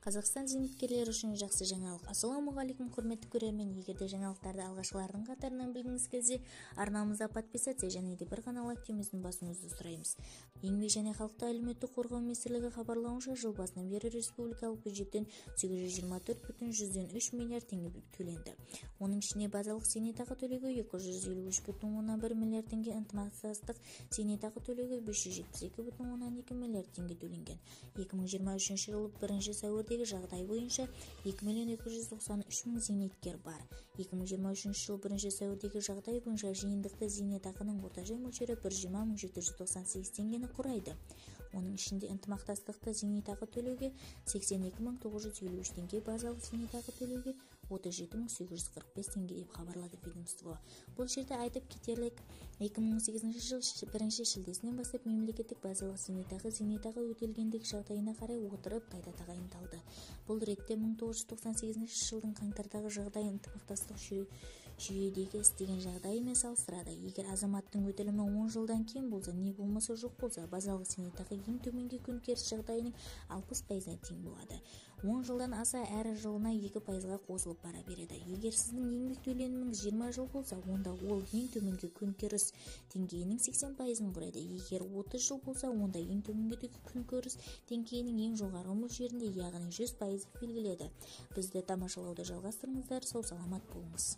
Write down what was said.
Қазақстан зейнеткерлері үшін жақсы жаңалық. Ассалаумағалейкум, құрметті көрермен. Егер де жаңалықтарды алғашқылардың қатарынан білгіңіз келсе, арнамызға подписаться және де бір ғана лайк түймесін басуыңызды сұраймыз. Еңбек және халықты әлеуметтік қорғау министрлігі хабарлауынша, жыл басынан бері республикалық бюджеттен 824,3 миллиард теңге төленді. Оның ішінде базалық зейнетақы төлеуге 253,1 миллиард теңге, ынтымақтастық зейнетақы төлеуге 572,2 миллиард теңге төленген. 2023 жылы 1 сәуірдегі жағдай бойынша 2 293 мың зейнеткер бар. 2023 жыл 1 сәуірдегі жағдай бойынша жиынтықты зейнетақының орташа мөлшері 120 798 теңгені құрайды. Оның ішінде ынтымақтастықты зейнетақы төлеуге 82 953 теңге, базалық зейнетақы төлеуге 37 845 теңге деп хабарлады ведомство. Бұл жерде айтып кетерлік, 2018 жыл 1 шілдесінен бастап мемлекеттік базалық зейнетақы зейнетақы өтелгендік жағдайына қарай отырып қайта тағайындалды. Бұл ретте 1998 жылдың қаңтардағы жағдай ынтымақтастық жүйедегі істеген жағдайымен салыстырады. Егер азаматтың өтілімі 10 жылдан кем болса, не болмаса жоқ болса, базалық зейнетақы ең төменгі күнкөріс жағдайының 60%-на тең болады. 10 жылдан аса әр жылына 2%-ға қосылып бара береді. Егер сіздің еңбек төлеміңіз 20 жыл болса, онда ол ең төменгі күнкөріс деңгейінің 80%-ын құрайды. Егер 30 жыл болса, онда ең төменгі күнкөріс деңгейінің ең жоғарғы мөлшерінде, яғни 100% белгіледі. Бізді тамашалауды жалғастырыңыздар. Сау саламат болыңыз.